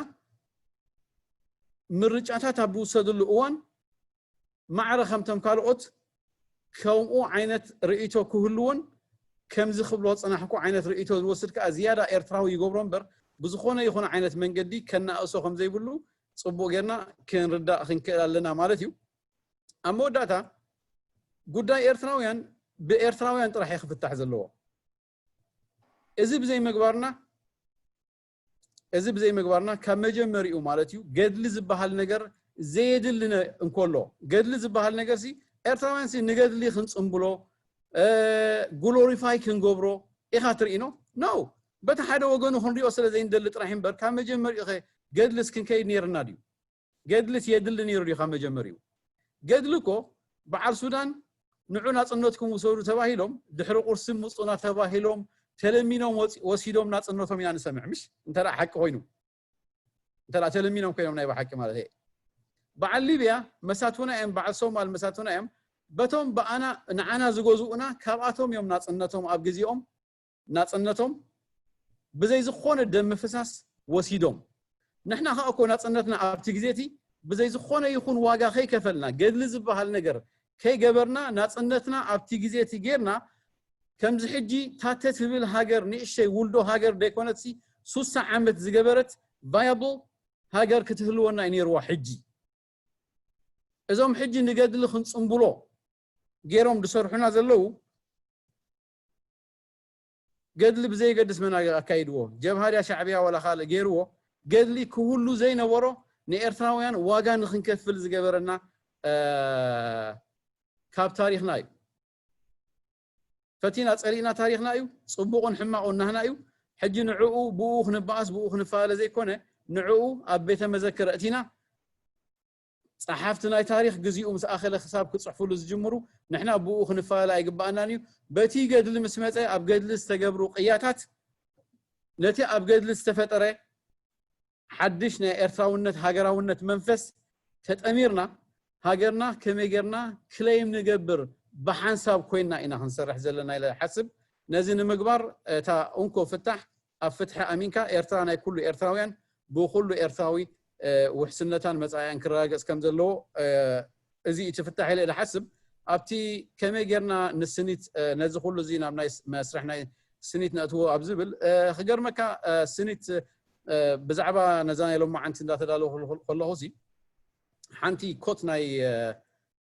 ምርጫታት ኣብ ዝውሰድሉ እዋን ማዕረ ከምቶም ካልኦት ከምኡ ዓይነት ርእይቶ ክህልዎን ከምዚ ክብሎ ዝጸናሕኩ ዓይነት ርእይቶ ዝወስድ ከኣ ዝያዳ ኤርትራዊ ይገብሮ እምበር ብዝኾነ ይኹን ዓይነት መንገዲ ከናእሶ ከም ዘይብሉ ጽቡቕ ጌርና ክንርዳእ ክንክእል ኣለና ማለት እዩ። ኣብ መወዳእታ ጉዳይ ኤርትራውያን ብኤርትራውያን ጥራሕ እዩ ክፍታሕ ዘለዎ። እዚ ብዘይምግባርና እዚ ብዘይምግባርና ካብ መጀመሪኡ ማለት እዩ ገድሊ ዝበሃል ነገር ዘየድሊ ነ- እንከሎ ገድሊ ዝበሃል ነገር ሲ ኤርትራውያን ሲ ንገድሊ ክንጽንብሎ ግሎሪፋይ ክንገብሮ ኢኻ ትርኢኖ ነው። በቲ ሓደ ወገኑ ክንሪኦ ስለ ዘይንደሊ ጥራሕ እምበር ካብ መጀመሪኡ ኸ ገድልስ ክንከይድ ነይርና ድዩ? ገድልስ የድሊ ነይሩ ድዩ ካብ መጀመሪኡ? ገድሊ እኮ በዓል ሱዳን ንዑ ናጽነትኩም ውሰዱ ተባሂሎም ድሕሪ ቁርሲ ምጹና ተባሂሎም ተለሚኖም ወሲ- ወሲዶም ናጽነቶም ኢና ንሰምዕ ምሽ እንተ ደኣ ሓቂ ኮይኑ እንተ ደኣ ተለሚኖም ኮይኖም ናይ ብሓቂ ማለት እየ በዓል ሊብያ መሳቱና እዮም በዓል ሶማል መሳቱና እዮም በቶም ብኣና ንዓና ዝገዝኡና ካብኣቶም እዮም ናጽነቶም ኣብ ግዜኦም ናጽነቶም ብዘይ ዝኾነ ደም ምፍሳስ ወሲዶም። ንሕና ከኣ እኮ ናጽነትና ኣብቲ ግዜ እቲ ብዘይ ዝኾነ ይኹን ዋጋ ከይከፈልና፣ ገድሊ ዝበሃል ነገር ከይገበርና፣ ናጽነትና ኣብቲ ግዜ እቲ ጌርና፣ ከምዚ ሕጂ ታተ ትብል ሃገር፣ ንእሽተይ ውልዶ ሃገር ዘይኮነትሲ፣ ሱሳ ዓመት ዝገበረት ቫያብል ሃገር ክትህልወና እዩ ነይርዋ። ሕጂ እዞም ሕጂ ንገድሊ ክንጽምብሎ ጌሮም ዝሰርሑና ዘለዉ፣ ገድሊ ብዘየገድስ መን ኣካይድዎ፣ ጀብሃ ድያ ሻዕብያ ዋላ ካልእ ጌርዎ፣ ገድሊ ክህሉ ዘይነበሮ ንኤርትራውያን ዋጋ ንክንከፍል ዝገበረና፣ እ፣ ካብ ታሪኽና እዩ። ፈቲና ጸሊእና ታሪኽና እዩ። ጽቡቕን ሕማቑን ናህና እዩ። ሕጂ ንዕኡ ብኡ ክንበኣስ ብኡ ክንፈላለ ዘይኮነ፣ ንዕኡ ኣብ ቤተ መዘክር ኣእቲና፣ ጸሓፍቲ ናይ ታሪኽ ግዜኡ ምስ ኣኸለ ክሳብ ክጽሕፉሉ ዝጅምሩ፣ ንሕና ብኡ ክንፈላለ ኣይግበኣናን እዩ። በቲ ገድሊ ምስ መጸ፣ ኣብ ገድሊ ዝተገብሩ ቅያታት፣ ነቲ ኣብ ገድሊ ዝተፈጠረ ሓድሽ ናይ ኤርትራውነት ሃገራውነት መንፈስ ተጠሚርና፣ ሃገርና ከመይ ጌርና ክለይም ንገብር ብሓንሳብ ኮይንና ኢና ክንሰርሕ ዘለና ኢለ እሓስብ። ነዚ ንምግባር እታ እንኮ ፍታሕ ኣብ ፍትሒ ኣሚንካ ኤርትራ ናይ ኩሉ ኤርትራውያን ብኹሉ ኤርትራዊ፣ እ፣ ውሕስነታን መጻኢኣን ክረጋገጽ ከም ዘለዎ፣ እ፣ እዚ እዩ እቲ ፍታሕ ኢለ እሓስብ። ኣብቲ ከመይ ጌርና ንስኒት፣ እ፣ ነዚ ኩሉ እዚ ናብ ናይ ስ-፣ መስርሕ ናይ ስኒት ነእትዎ ኣብ ዝብል፣ እ፣ ክገርመካ፣ እ፣ ስኒት፣ እ፣ ብዛዕባ ነዛ ናይ ሎማዓንቲ እንዳተዳለኹ ከለኹ፣ ከለኹ እዚ ሓንቲ ኮት ናይ፣ እ፣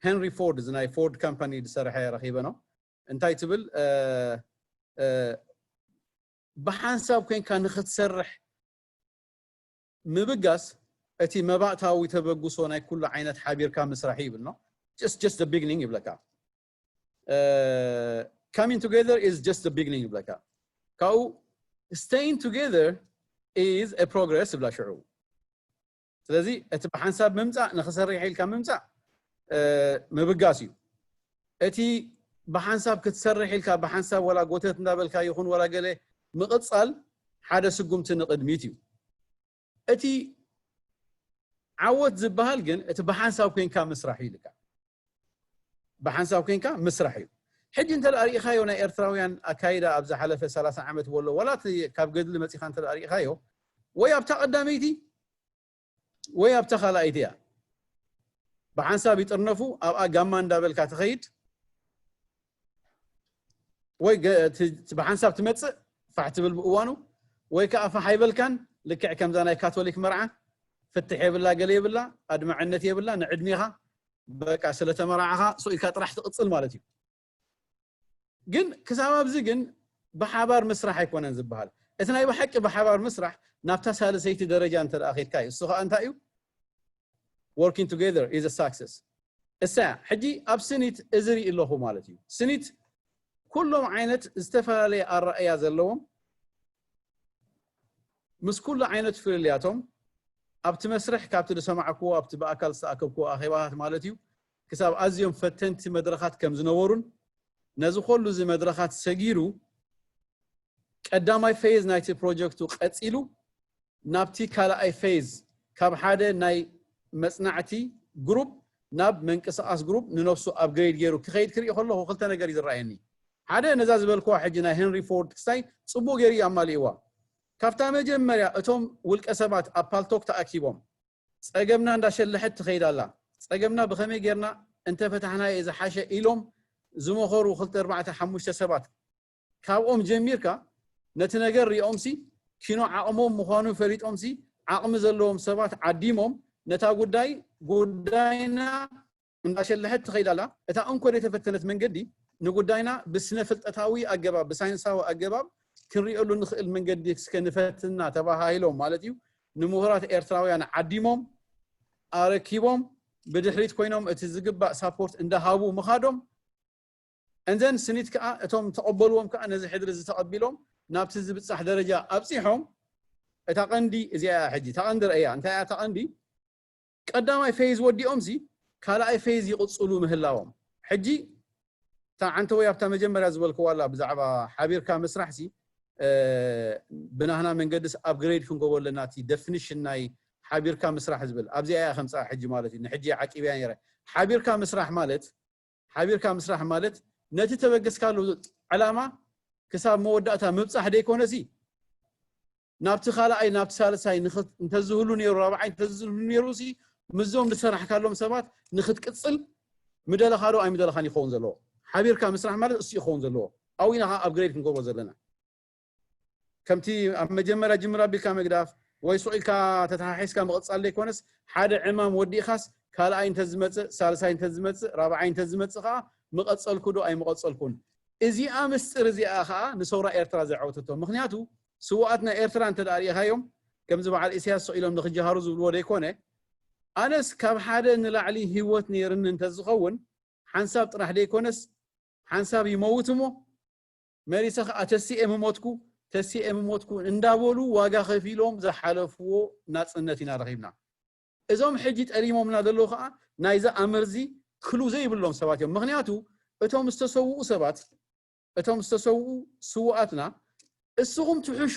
ሄንሪ ፎርድ፣ እዚ ናይ ፎርድ ካምፓኒ ዝሰርሐ ረኺበ ነው። እንታይ ትብል? እ፣ እ፣ ብሓንሳብ ኮይንካ ንኽትሰርሕ ምብጋስ እቲ መባእታዊ ተበግሶ ናይ ኩሉ ዓይነት ሓቢርካ ምስራሕ እዩ ይብል ነው። Just, just the beginning ይብለካ። እ፣ coming together is just the beginning ይብለካ። ካብኡ staying together is a progress ይብላ ሽዑ። ስለዚ እቲ ብሓንሳብ ምምጻእ ንኽሰርሕ ኢልካ ምምጻእ፣ እ፣ ምብጋስ እዩ። እቲ ብሓንሳብ ክትሰርሕ ኢልካ ብሓንሳብ ወላ ጎተት እንዳበልካ ይኹን ወላ ገለ ምቕጻል ሓደ ስጉምቲ ንቕድሚት እዩ። እቲ ዓወት ዝበሃል ግን እቲ ብሓንሳብ ኮይንካ ምስራሕ እዩ ኢልካ። ብሓንሳብ ኮይንካ ምስራሕ እዩ። ሕጂ እንተ ርኢኻዮ ናይ ኤርትራውያን ኣካይዳ ኣብ ዝሓለፈ ሰላሳ ዓመት ወሎ ዋላ እቲ ካብ ገድሊ መፂኻ እንተ ርኢኻዮ ወይ ኣብታ ቀዳመይቲ ወይ ኣብታ ካልኣይቲ እያ። ብሓንሳብ ይጥርነፉ ኣብኣ ጋማ እንዳበልካ ትኸይድ ወይ ብሓንሳብ ትመፅእ ፋሕ ትብል ብእዋኑ ወይ ከዓ ፋሕ ኣይበልካን። ልክዕ ከምዛ ናይ ካቶሊክ መርዓ ፍትሕ የብላ ገለ የብላ ኣድማዕነት የብላ ንዕድሜኻ በቃ ስለተመራዕኻ ሶኢካ ጥራሕ ትቕፅል ማለት እዩ። ግን ክሳብ ኣብዚ ግን ብሓባር ምስራሕ ኣይኮነን ዝበሃል። እቲ ናይ ብሓቂ ብሓባር ምስራሕ ናብታ ሳልሰይቲ ደረጃ እንተ ኬድካ እዩ። እሱ ከዓ እንታይ እዩ? Working together is a success። እሳ ሕጂ ኣብ ስኒት እዚ ርኢ ኣለኹ ማለት እዩ። ስኒት ኩሎም ዓይነት ዝተፈላለየ ኣረኣእያ ዘለዎም ምስ ኩሉ ዓይነት ፍልልያቶም ኣብቲ መስርሕ ካብቲ ዝሰማዕክዎ ኣብቲ ብኣካል ዝተኣከብክዎ ኣኼባታት ማለት እዩ ክሳብ ኣዝዮም ፈተንቲ መድረኻት ከም ዝነበሩን ነዚ ኾሉ እዚ መድረኻት ሰጊሩ ቀዳማይ ፌዝ ናይቲ ፕሮጀክቱ ቀጺሉ ናብቲ ካልኣይ ፌዝ ካብ ሓደ ናይ መጽናዕቲ ግሩፕ ናብ መንቅስቃስ ግሩፕ ንነፍሱ ኣፕግሬድ ገይሩ ክኸይድ ክርኢ ከለኹ ክልተ ነገር እዩ ዝረኣየኒ። ሓደ ነዛ ዝበልክዋ ሕጂ ናይ ሄንሪ ፎርድ ክስታይ ጽቡቅ ገይሩ እዩ ኣማሊእዋ። ካብታ መጀመርያ እቶም ውልቀ ሰባት ኣብ ፓልቶክ ተኣኪቦም ጸገምና እንዳሸለሐት ትኸይድ ኣላ። ጸገምና ብኸመይ ጌርና እንተፈታሕናዮ ዝሓሸ ኢሎም ዝመኸሩ ክልተ ኣርባዕተ ሓሙሽተ ሰባት ካብኦም ጀሚርካ ነቲ ነገር ሪኦምሲ ኪኖ ዓቕሞም ምዃኑ ፈሊጦምሲ ዓቕሚ ዘለዎም ሰባት ዓዲሞም ነታ ጉዳይ ጉዳይና እንዳሸለሐት ትኸይድ ኣላ። እታ እንኮ ዘይተፈተነት መንገዲ ንጉዳይና ብስነ ፍልጠታዊ ኣገባብ ብሳይንሳዊ ኣገባብ ክንሪኦሉ ንኽእል መንገዲ እስከ ንፈትና ተባሃሂሎም ማለት እዩ ንምሁራት ኤርትራውያን ዓዲሞም ኣረኪቦም ብድሕሪት ኮይኖም እቲ ዝግባእ ሳፖርት እንዳሃቡ ምኻዶም እንዘን ስኒት ከዓ እቶም ተቐበልዎም ከዓ ነዚ ሕድሪ ዝተቐቢሎም ናብቲ ዝብፃሕ ደረጃ ኣብፂሖም እታ ቀንዲ እዚኣ እያ ሕጂ እታ ቀንዲ ረእያ እንታይ እያ እታ ቀንዲ ቀዳማይ ፌዝ ወዲኦም ሲ ካልኣይ ፌዝ ይቕፅሉ ምህላዎም ሕጂ እታ ዓንተ ወይ ኣብታ መጀመርያ ዝበልክዋላ ብዛዕባ ሓቢርካ ምስራሕ ሲ ብናህና መንገድስ ኣፕግሬድ ክንገቦ ኣለና እቲ ደፍኒሽን ናይ ሓቢርካ ምስራሕ ዝብል ኣብዚኣ እያ ከምፅኣ ሕጂ ማለት እዩ ንሕጂ ዓቂብያ ነረ ሓቢርካ ምስራሕ ማለት ሓቢርካ ምስራሕ ማለት ነቲ ተበገስካሉ ዕላማ ክሳብ መወዳእታ ምብፃሕ ደይኮነሲ ናብቲ ካልኣይ ናብቲ ሳልሳይ እንተዝህሉ ነይሩ ራብዓይ እንተዝህሉ ነይሩ ሲ ምስዞም ዝሰራሕካሎም ሰባት ንክትቅፅል ምደለካ ዶ ኣይምደለካን ይኸውን ዘለዎ ሓቢርካ ምስራሕ ማለት እሱ ይኸውን ዘለዎ ኣብኡ ኢና ከዓ ኣፕግሬድ ክንገብሮ ዘለና ከምቲ ኣብ መጀመርያ ጅምር ኣቢልካ ምግዳፍ ወይ ሱቕ ኢልካ ተተሓሒዝካ ምቕጻል ዘይኮነስ ሓደ ዕማም ወዲእኻስ ካልኣይ እንተዝመጽእ ሳልሳይ እንተዝመጽእ ራብዓይ እንተዝመጽእ ከዓ ምቐጸልኩ ዶ ኣይምቐጸልኩን እዚኣ ምስጢር እዚኣ ከዓ ንሰውራ ኤርትራ ዘዐወተቶ ምክንያቱ ስውኣትና ኤርትራ እንተ ርኢኻዮም ከምዚ በዓል ኢሳያስ ሱቕ ኢሎም ንክጀሃሩ ዝብልዎ ዘይኮነ ኣነስ ካብ ሓደ ንላዕሊ ህይወት ነይርኒ እንተዝኸውን ሓንሳብ ጥራሕ ዘይኮነስ ሓንሳብ ይመውት እሞ መሊሰ ከዓ ተሲኤ ምሞትኩ ተሲኤ ምሞትኩ እንዳበሉ ዋጋ ከፊሎም ዝሓለፍዎ ናፅነት ኢና ረኺብና እዞም ሕጂ ጠሊሞምና ዘለዉ ከዓ ናይዛ ኣመርዚ ክሉ ዘይብሎም ሰባት እዮም ምክንያቱ እቶም ዝተሰውኡ ሰባት እቶም ዝተሰውኡ ስውኣትና እስኹም ትሕሹ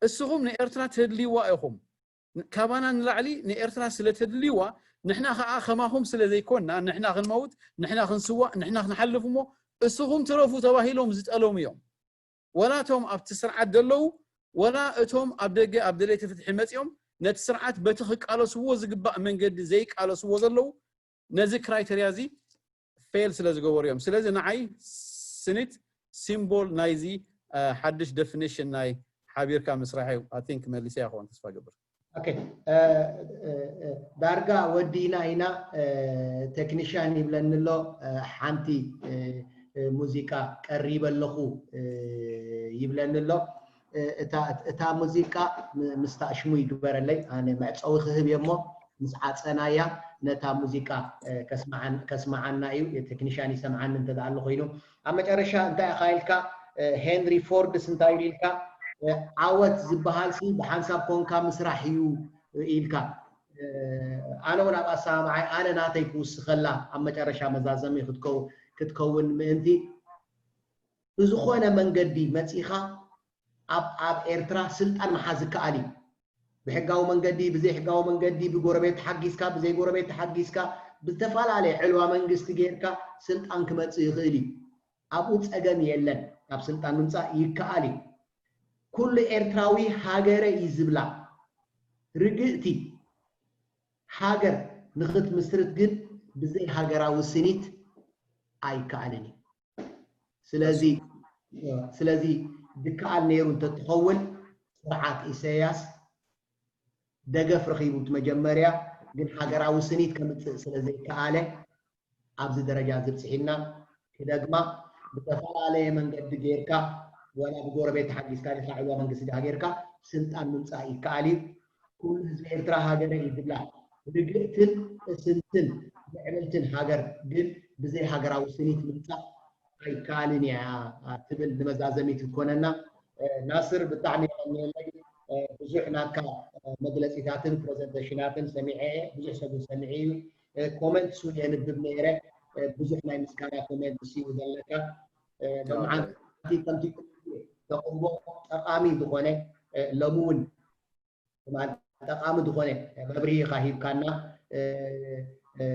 እስኹም ንኤርትራ ተድልይዋ ኢኹም ካባና ንላዕሊ ንኤርትራ ስለ ተድልይዋ ንሕና ከዓ ከማኹም ስለ ዘይኮንና ንሕና ክንመውት ንሕና ክንስዋእ ንሕና ክንሓልፍ እሞ እስኹም ትረፉ ተባሂሎም ዝጠለሙ እዮም ወላ እቶም ኣብቲ ስርዓት ዘለዉ ወላ እቶም ኣብ ደገ ኣብ ደለይቲ ፍትሒ መፂኦም ነቲ ስርዓት በቲ ክቃለስዎ ዝግባእ መንገዲ ዘይቃለስዎ ዘለዉ ነዚ ክራይተርያ እዚ ፌል ስለ ዝገበሩ እዮም ስለዚ ንዓይ ስኒት ሲምቦል ናይዚ ሓድሽ ደፊኒሽን ናይ ሓቢርካ ምስራሕ እዩ I think መሊሰ ይኸውን ተስፋ ገብር ዳርጋ ወዲና ኢና ቴክኒሽያን ይብለኒ ኣሎ ሓንቲ ሙዚቃ ቀሪበ ኣለኹ ይብለኒ ኣሎ እታ ሙዚቃ ምስታ ሽሙ ይግበረለይ ኣነ መዕፀዊ ክህብ እየ እሞ ምስ ዓፀናያ ነታ ሙዚቃ ከስምዓና እዩ ቴክኒሽያን ይሰምዓኒ እንተ ኣሎ ኮይኑ ኣብ መጨረሻ እንታይ ኢኻ ኢልካ ሄንሪ ፎርድስ እንታይ ኢሉ ኢልካ ዓወት ዝበሃል ሲ ብሓንሳብ ኮንካ ምስራሕ እዩ ኢልካ ኣነ እውን ኣብ ኣሰማምዓይ ኣነ ናተይ ክውስኸላ ኣብ መጨረሻ መዛዘሚ ክትከውን ምእንቲ ብዝኾነ መንገዲ መፂኻ ኣብ ኣብ ኤርትራ ስልጣን ምሓዝ ይከኣል እዩ ብሕጋዊ መንገዲ ብዘይ ሕጋዊ መንገዲ ብጎረቤት ተሓጊዝካ ብዘይ ጎረቤት ተሓጊዝካ ብዝተፈላለየ ዕልዋ መንግስቲ ጌርካ ስልጣን ክመፅእ ይኽእል እዩ ኣብኡ ጸገም የለን። ካብ ስልጣን ምምጻእ ይከኣል እዩ። ኩሉ ኤርትራዊ ሃገረ እዩ ዝብላ ርግእቲ ሃገር ንኽትምስርት ግን ብዘይ ሃገራዊ ስኒት ኣይከኣልን እዩ። ስለዚ ስለዚ ዝከኣል ነይሩ እንተትኸውን ስርዓት ኢሳያስ ደገፍ ረኺቡ እቲ መጀመርያ፣ ግን ሃገራዊ ስኒት ከምጽእ ስለ ዘይከኣለ ኣብዚ ደረጃ እዚ ብጽሒና። ክደግማ ብተፈላለየ መንገዲ ጌርካ ወላ ብጎረቤት ሓጊዝካ ዲኻ ዕልዋ መንግስቲ ዲኻ ጌርካ ስልጣን ምምጻእ ይከኣል እዩ። ኩሉ ህዝቢ ኤርትራ ሃገረ እዩ ዝብላ ርግእትን ጥስንትን ምዕብልትን ሃገር ግን ብዘይ ሃገራዊ ስኒት ምምጻእ ኣይከኣልን እያ ትብል ንመዛዘሚት ክኮነና። ናስር ብጣዕሚ የቐንየለይ። ብዙሕ ናትካ መግለጺታትን ፕሬዘንቴሽናትን ሰሚዐ እየ። ብዙሕ ሰብ እውን ሰሚዑ እዩ። ኮመንትስ እውን የንብብ ነይረ። ብዙሕ ናይ ምስጋና ኮመንትስ እዩ ዘለካ። ሎምዓንቲ ከምቲ ተቕርቦ ጠቓሚ ዝኾነ ሎሚ እውን ትማል ጠቓሚ ዝኾነ መብርሂ ኢኻ ሂብካና። እ፣ እ፣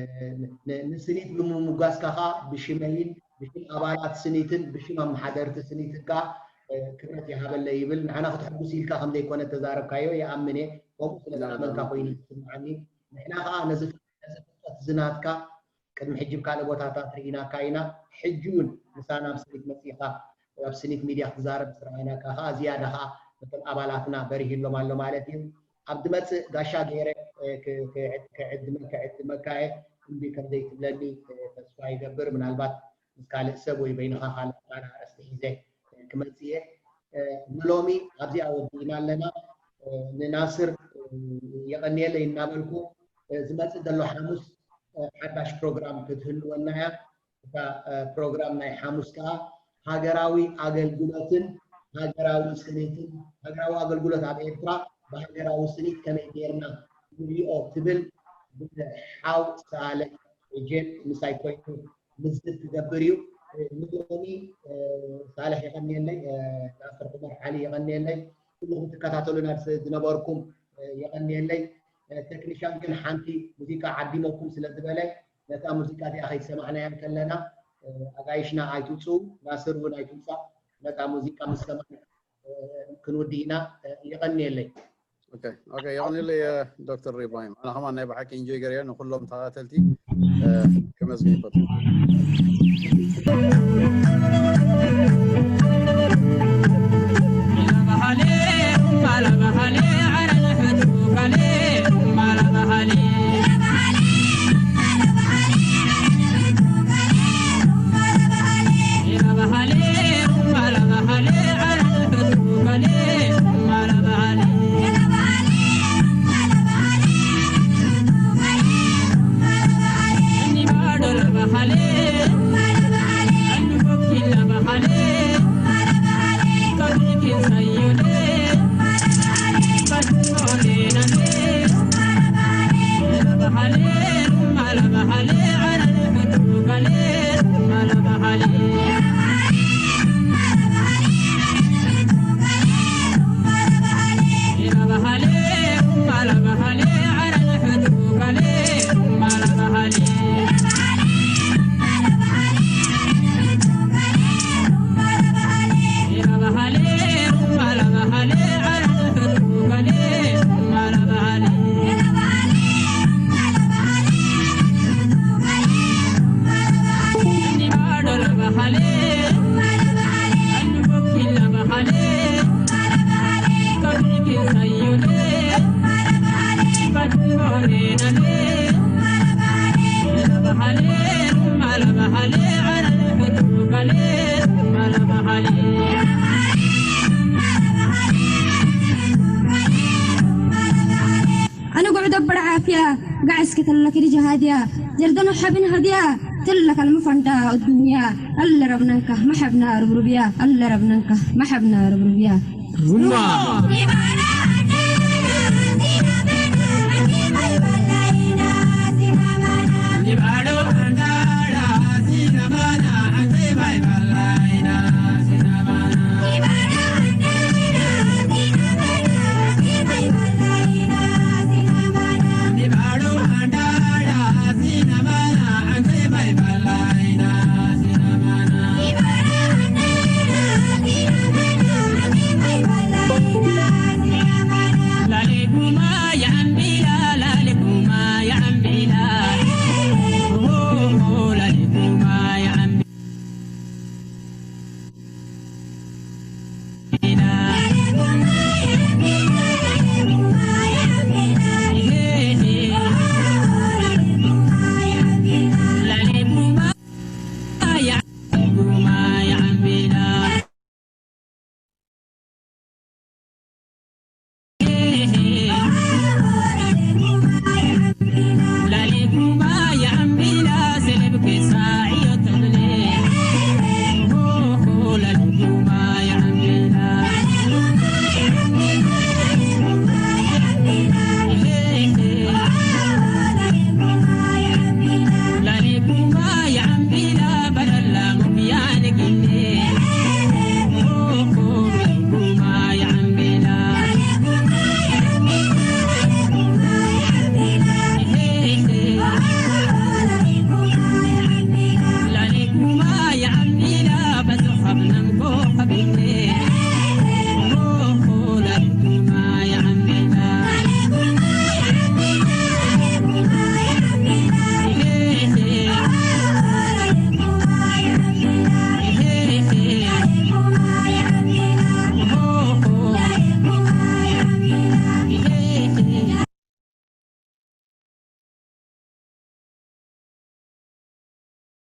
ን-፣ ንስኒት ብምምጓስካ ኸኣ ብሽመይን ብሽም ኣባላት ስኒትን ብሽም ኣመሓደርቲ ስኒትን ከኣ፣ እ፣ ክብረት ይሃበለይ ይብል። ንዓና ክትሕጉስ ኢልካ ከም ዘይኮነ ተዛረብካዮ ይኣምን እየ። ከምኡ ስለ ላ፣ ላ፣ ዝኣመንካ ላ። ኮይኑ ይስምዓኒ። ንሕና ኸኣ ነዚ፣ ነዚ ፍልጠት እዚ ናትካ ቅድሚ ሕጂ ኣብ ካልእ ቦታታት ርኢናካ ኢና። ሕጂ እውን ምሳና ኣብ ስኒት መጺእኻ ኣብ ስኒት ሚድያ ክትዛረብ ምስ ረኣናካ ከኣ ዝያዳ ከኣ ነቶም ኣባላትና በሪህሎም ኣሎ ማለት እዩ። ኣብ ዝመጽእ ጋሻ ገይረ፣ እ፣ ክ-፣ ክ-፣ ክዕድመ-፣ ክዕድመካ እየ። እምቢ ከም ዘይትብለኒ፣ እ፣ ተስፋ ይገብር። ምናልባት ምስ ካልእ ሰብ ወይ በይንኻ ካልእ ኣርእስቲ ሒዘ፣ እ፣ ክመጽእ እየ። እ፣ ንሎሚ ኣብዚኣ ወዲእና ኣለና። እ፣ ንናስር፣ እ፣ የቐንየለይ እናበልኩ፣ እ፣ ዝመጽእ ዘሎ ሓሙስ፣ እ፣ ሓዳሽ ፕሮግራም ክትህልወና እያ። እታ፣ እ፣ ፕሮግራም ናይ ሓሙስ ከኣ ሃገራዊ ኣገልግሎትን ሃገራዊ ስኒትን፣ ሃገራዊ ኣገልግሎት ኣብ ኤርትራ ብሃገራዊ ስኒት ከመይ ጌርና ንሪኦ ትብል ብሓው ሳልሕ ኤጀንት ምሳይ ኮይኑ ምዝብ ክገብር እዩ። እ፣ ንሎሚ፣ እ፣ ሳልሕ የቐንየለይ፣ እ፣ ናስር ዑመር ዓሊ የቐንየለይ። ኩልኹም ትከታተሉና ዝነበርኩም፣ እ፣ የቐንየለይ። እ፣ ቴክኒሻን ግን ሓንቲ ሙዚቃ ዓዲመኩም ስለ ዝበለ ነታ ሙዚቃ እዚኣ ከይሰማዕናያ እንከለና፣ እ፣ ኣጋይሽና ኣይትውጽኡ፣ ናስር እውን ኣይትውጻእ። ነታ ሙዚቃ ምስ ሰማዕና፣ እ፣ ክንውድእ ኢና። እ፣ የቐንየለይ። ኦኬ፣ ኦኬ፣ የቐንየለይ፣ እ፣ ዶክተር ኢብራሂም። ኣነ ከማን ናይ ብሓቂ ኢንጆይ ገይረዮ፣ ንኹሎም ተኸታተልቲ፣ እ፣ ከመስግን ይፈቱ። أنا قاعد أبرع عافية، قاعد أسكت لك رجع هادية، جردنا حبنا هدية، تلك المفندة الدنيا، اللي ربنا نكه ما حبنا ربربيا، اللي ربنا نكه ما حبنا ربربيا.